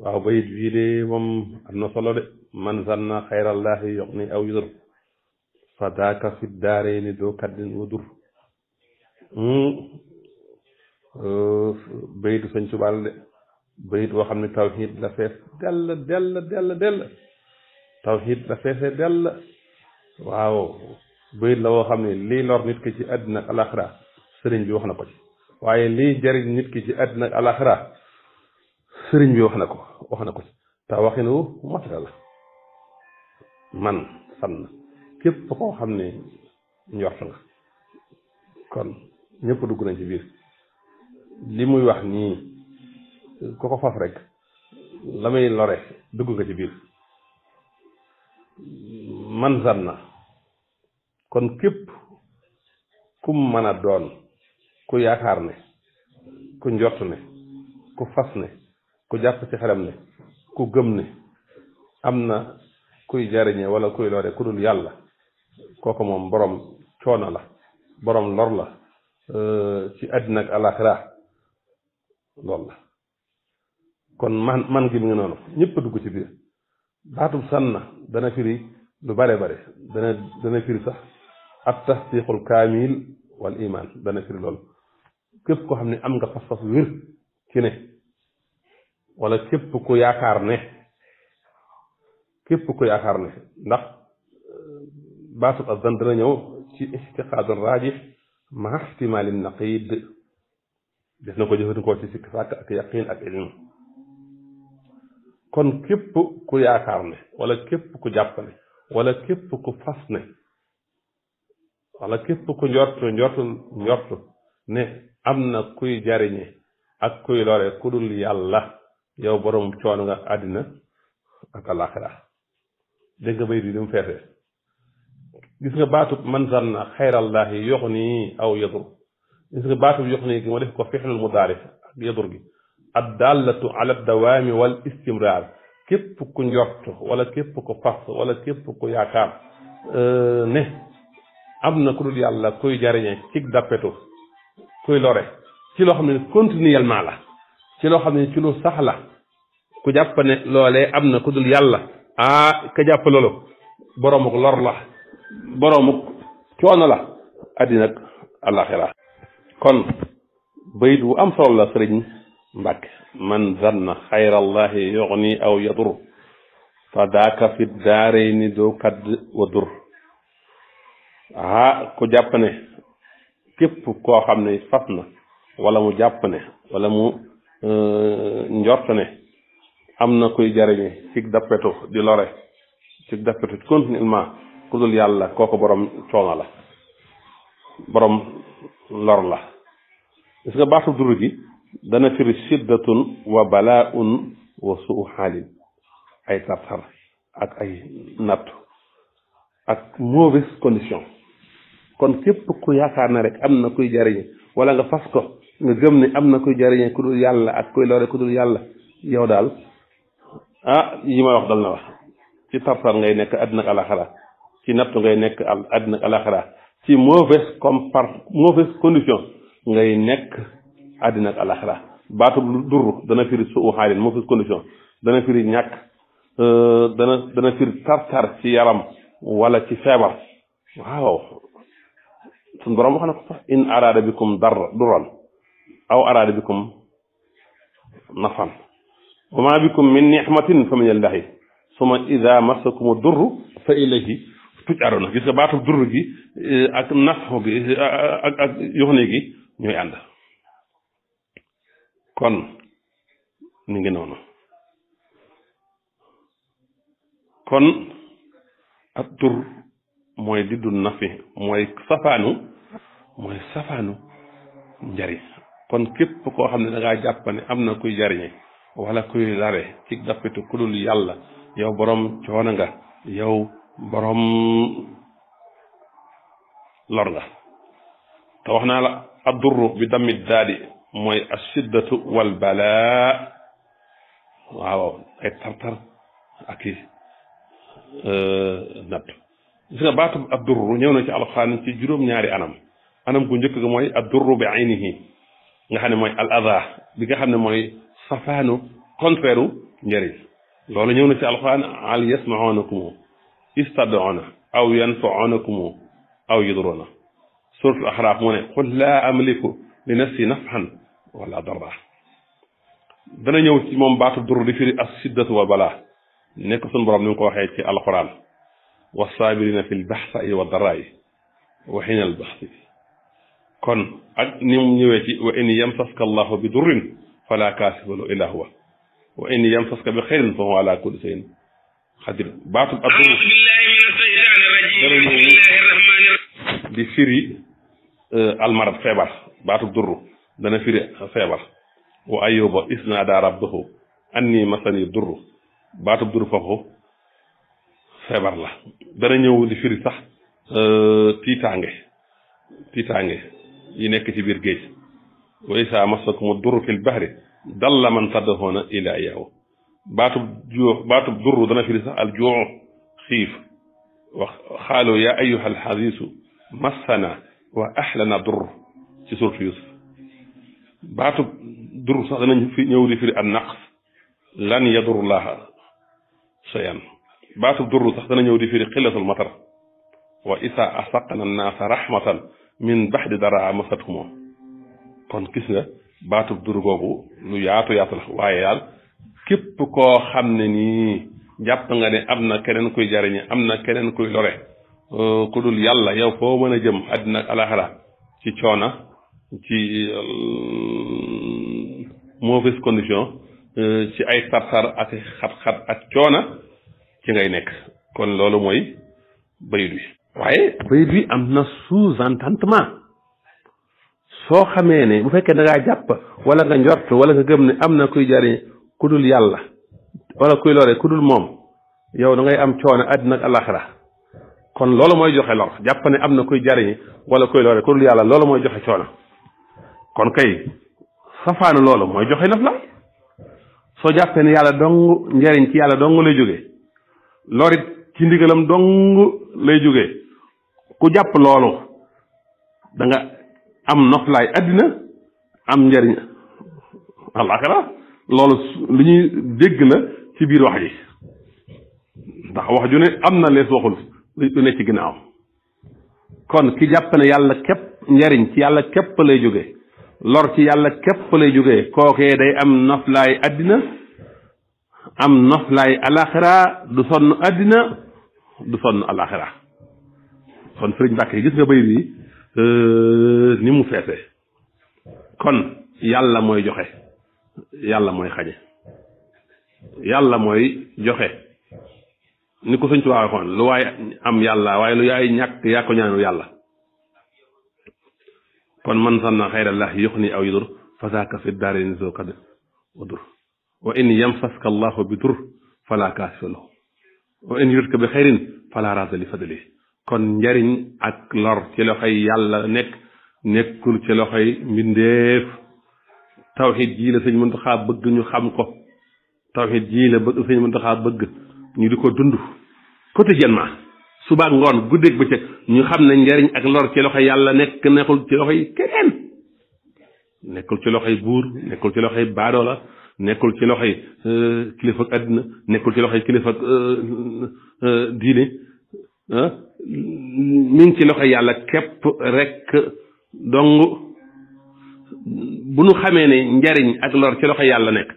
waaw bayit bii de moom am na solo de man zanna xayrallahi yuxni aw yudur fa daaka fi daarayni doo kaddin wa dur bayitu sëñ Tuubaa la de bayit boo xam ne tawxiid la fees dell tawxiid la feese dell waaw bayit la woo xam ne lii lor nit ki ci àddina ak alaxira sëriñ bi wax na ko ci waaye lii jariñ nit ki ci àddina ak alaxira sëriñ bi wax na ko ci te waxinu motala la man san képp koo xam ne njort nga kon ñëpp dugg nañ ci biir li muy wax nii ku ko faf rek la muy lore dugg nga ci biir man san na kon képp kum mën a doon ku yaakaar ne ku njort ne ku fas ne ku jàpp ci xelam ne ku gëm ne am na kuy jariñe wala kuy lore ku dul yàlla kooku moom borom coono la borom lor la ci àddina ak alaxira loolu la kon man gi mu ngi noonu ñëpp a dugg ci biir baatum sanna dana firi lu bare dana firi sax at tasdiqul kaamil wal iman dana firi loolu képp koo xam ne am nga pas-pas wér ci ne wala képp ku yaakaar ne ndax baatub azan dana ñëw ci ixtiqaadul raajix ma ihtimaalin naqid def na ko jëfandikoo ci sikk sàkk ak yaqin ak ilm kon képp ku yaakaar ne wala képp ku jàpp ne wala képp ku fas ne wala képp ku njortu ne am na kuy jariñe ak kuy lore ku dul yàlla yow borom coono nga àddina ak alaxira dégg nga bay di mu feesee gis nga baatub man zanna xayrallahi yuxni aw yadur gis nga baatub yuxni gi ma def ko fixlul mudaari ak yadur gi ad dallatu ala dawaami wal istimraar képp ku njort wala képp ku fas wala képp ku yaakaar ne am na ku dul yàlla kuy jariñe cig dappetu kuy lore ci loo xam ne continuellement la ci loo xam ne ci lu sax la ku jàpp ne loolee am na ku dul yàlla ka jàpp loolu boroomuk lor la boroomuk coono la àddina ak alaxira kon bayit wu am solo la sëriñ Mbàkke man zanna xayrallahi yuxni aw yadur fa daaka fi daarayni doo kadd wa dur ku jàpp ne képp koo xam ne fas na wala mu jàpp ne wala mu njort ne am na kuy jariñe ci dappetu di lore ci dappetu continuellement ku dul yàlla kooku borom coono la borom lor la gis nga baatu dur gi dana firi siddatun wa balaaun wa suu xaalin ay tartar ak ay nattu ak mauvaise condition kon képp ku yaakaar na rek am na kuy jariñe wala nga fas ko nga gëm ne am na kuy jariñe ku dul yàlla ak kuy lore ku dul yàlla yow daal yi may wax dal na wax ci tartar ngay nekk àddina ak alaxira ci nattu ngay nekk àddina ak alaxira ci mauvaise condition ngay nekk àddina ak alaxira baatu dur dana firi suu xaalin mauvaise condition dana firi ñàkk dana firi tartar ci yaram wala ci feebar waaw suñ borom wax na ko sax in araada bikum duran aw araada bikum nafan wa ma bikum min nixmatin fa min allahi suma ida massakum durru fa ilayhi tujaruna gis nga baatu durr gi ak nafo gi ak yoxne gi ñooy ànd kon ni ngi noonu kon ak dur mooy diddu nafi mooy safaanu njariñ kon képp koo xam ne da ngaa jàpp ne am na kuy jariñe wala kuy lare ci dappitu ku dul yàlla yow borom coono nga yow borom lor nga te wax naa la addurru bi damit daadi mooy ashiddatu wal balaa waaw ay tartar ak i natt gis nga baatu addurru ñëw na ci alxuraan ci juróom-ñaari anam gu njëkk ga mooy addurru bi aynihi nga xam ne mooy al ada bi nga xam ne mooy safaanu contraire njëriñ loolu ñëw na ci alquran al yasmaunakum istad'una aw yanfa'unakum aw yudruna suratul axraaf mu ne qul laa amliku li nafsi naf'an wala darra dana ñëw ci moom baatu dur di firi as siddatu wal balaa nekk suñu borom ni mu ko waxee ci alquran wassaabirina fil baxsa'i wa daraa'i wa xiinal baxsi kon ak ni mu ñëwee ci wa in yamsaska allahu bi durrin fala kaasifa lahu illa huwa wa in yamsaska bi xayrin fa huwa ala kulli shay'in xadir baatu ab di firi almarad feebar baatu durru dana firi feebar wa ayyuba isnaada rabbahu anni masani durru baatu durru foofu feebar la dana ñëw di firi sax tiitaange yi nekk ci biir géej wa isaa masakumu durru fil bahri dalla man tad'uuna ilaa iyyaahu baatu durru dana firi sax al juu xiif wax xaalu yaa ayyuhal xadiisu massana wa ahlana durr ci suuratu Yuusuf baatu durru sax danañ fi ñëw di firi an naqs lan yadurullaha shay'an baatu durru sax dana ñëw di firi xillatul matar wa isaa asaqna annaasa rahmatan min baxdi dara masathumoo kon gis nga baatu durru googu lu yaatu la waaye yàlla képp koo xam ne nii jàpp nga ne am na keneen kuy jariñe am na keneen kuy lore ku dul yàlla yow foo mën a jëm àddina ak alaxira ci coona ci mauvaise condition ci ay tartar ak xat-xat ak coona ci ngay nekk kon loolu mooy bayit wi waaye bayit wi am na sous-entendement soo xamee ne bu fekkee da ngaa jàpp wala nga njort wala nga gëm ne am na kuy jariñ ku dul yàlla wala kuy lore ku dul moom yow da ngay am coono àddina ak alaxira kon loolu mooy joxe lor jàpp ne am na kuy jariñ wala kuy lore ku dul yàlla loolu mooy joxe coono kon kay safaanu loolu mooy joxe naf la soo jàppee ne yàlla dong njariñ ci yàlla dong lay jógee lorit ci ndigalam dong lay jógee ku jàpp loolu da nga am noflaay àddina am njariñ alaxira loolu lu ñuy dégg la ci biir wax ji ndax wax ju ne am na lees waxul lu ne ci ginnaaw kon ki jàpp ne yàlla képp njariñ ci yàlla képp lay jóge lor ci yàlla képp lay jóge kookee day am noflaay àddina am noflaay alaxira du sonn àddina du sonn alaxira kon sëriñ Mbàkke gis nga bayit yi ni mu feese kon yàlla mooy joxe yàlla mooy xañe yàlla mooy joxe ni ko sëñ Tuubaa waxoon lu waaye am yàlla waaye lu yaay ñàkk yaa ko ñaanu yàlla kon man sanna xayrallah yuxni aw yudur fa zaaka fi daarayni zu qad wa dur wa in yamsaska allahu bi dur fala kaasifa lahu wa in yuridka bi xayrin fala raada li fadli kon njariñ ak lor ci loxoy yàlla nekkul ci loxoy mbindeef tawxiid jii la sëñ Muntaxa bëgg ñu xam ko tawxiid jii la bëgg sëñ Muntaxa bëgg ñu di ko dund quotidiennement suba ak ngoon guddeeg bëccëg ñu xam ne njariñ ak lor ci loxoy yàlla nekkul ci loxoy keneen nekkul ci loxoy buur nekkul ci loxoy baadoola nekkul ci loxoy kilifa ak àddina nekkul ci loxoy kilifa ak diine mi ngi ci loxoy yàlla képp rek dong bu nu xamee ne njariñ ak lor ci loxo yàlla nekk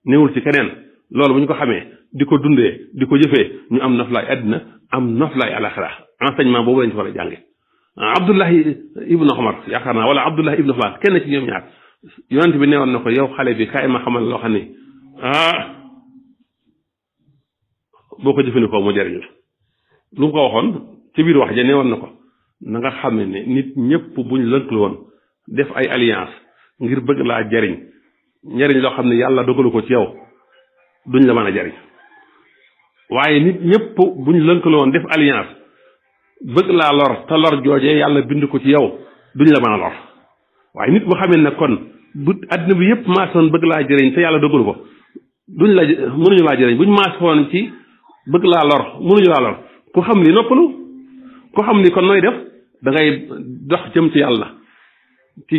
néewul ci keneen loolu bu ñu ko xamee di ko dundee di ko jëfee ñu am noflaay àddina am noflaay alaxira enseignement boobu lañ ci war a jànge Abdullahi ibnu Omar yaakaar naa wala Abdullahi ibnu Falaas kenn ci ñoom ñaar yonent bi newoon na ko yow xale bi kaay ma xamal loo xam ni boo ko jëfandikoo mu jariñu lu mu ko waxoon ci biir wax ja newoon na ko na nga xam ne nit ñëpp buñ lënklu woon def ay alliance ngir bëgg laa jariñ njariñ loo xam ne yàlla dogalu ko ci yow duñ la mën a jariñ waaye nit ñëpp buñ lënklu woon def alliance bëgg laa lor te lor joojee yàlla bind ko ci yow duñ la mën a lor waaye nit bu xamee ne kon bu àddina bi yëpp maasoon bëgg laa jëriñ te yàlla dogalu ko mënuñu laa jëriñ buñ maasoon ci bëgg laa lor mënuñu laa lor ku xam li noppalu ku xam li kon nooy def da ngay dox jëm ci yàlla ci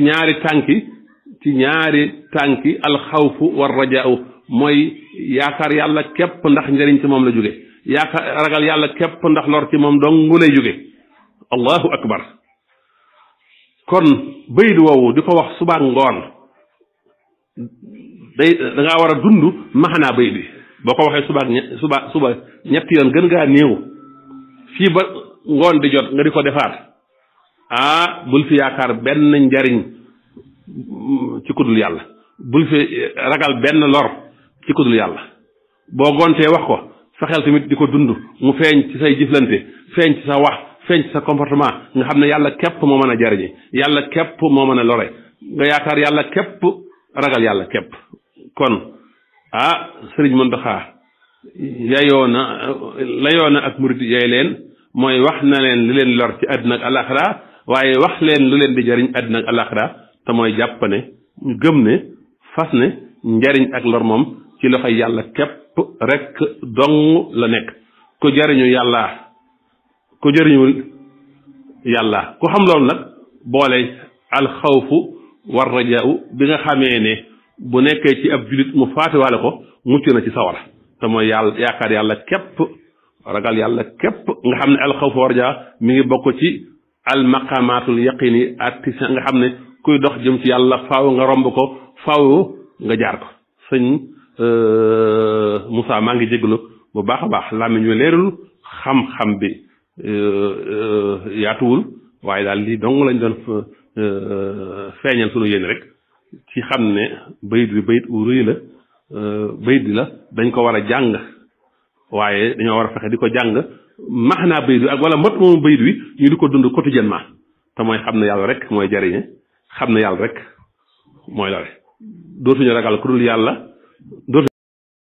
ñaari tànki alxawfu war rajaau mooy yaakaar yàlla képp ndax njëriñ ci moom la jóge yaakaar ragal yàlla képp ndax lor ci moom dong lay jóge allahu akbar kon bayit woowu di ko wax suba ngoon da ngaa war a dund maxanaa bayit bi boo ko waxee suba ñetti yoon gën ngaa néew fii ba ngoon di jot nga di ko defaat bul fi yaakaar benn njariñ ci kudul yàlla bul fi ragal benn lor ci kudul yàlla boo gontee wax ko fexeel tamit di ko dund mu feeñ ci say jëflante feeñ ci sa wax feeñ ci sa comportement nga xam ne yàlla képp moo mën a jariñi yàlla képp moo mën a lore nga yaakaar yàlla képp ragal yàlla képp kon sëriñ Mountakha layoo na ak murid yooyu leen mooy wax na leen li leen lor ci àddina ak alaxira waaye wax leen lu leen di jariñ àddina ak alaxira te mooy jàpp ne ñu gëm ne fas ne njariñ ak lor moom ci loxoy yàlla képp rek dong la nekk ku jariñu yàlla ku jariñul yàlla ku xam loolu nag boole alxawfu war rajaaw bi nga xamee ne bu nekkee ci ab julit mu faatiwaale ko mucc na ci sawara te mooy yàlla yaakaar yàlla képp ragal yàlla képp nga xam ne alxawfu war rajaa mi ngi bokk ci almaqamatul yaqini atti nga xam ne kuy dox jëm ci yàlla faaw nga romb ko faaw nga jaar ko sëñ Moussa maa ngi jégalu bu baax a baax làmmiñ wi leerul xam-xam bi yaatuwul waaye daal lii dong lañ doon feeñal sunu yéen rek ci xam ne bayit bi bayit u rëy la bayit bi la dañ ko war a jàng waaye dañoo war a fexe di ko jàng max naa bayit bi ak wala mot moomu bayit bi ñu di ko dund quotidiennement te mooy xam ne yàlla rek mooy jariñe xam ne yàlla rek mooy lore dootuñu ragal ku dul yàlla dootuñu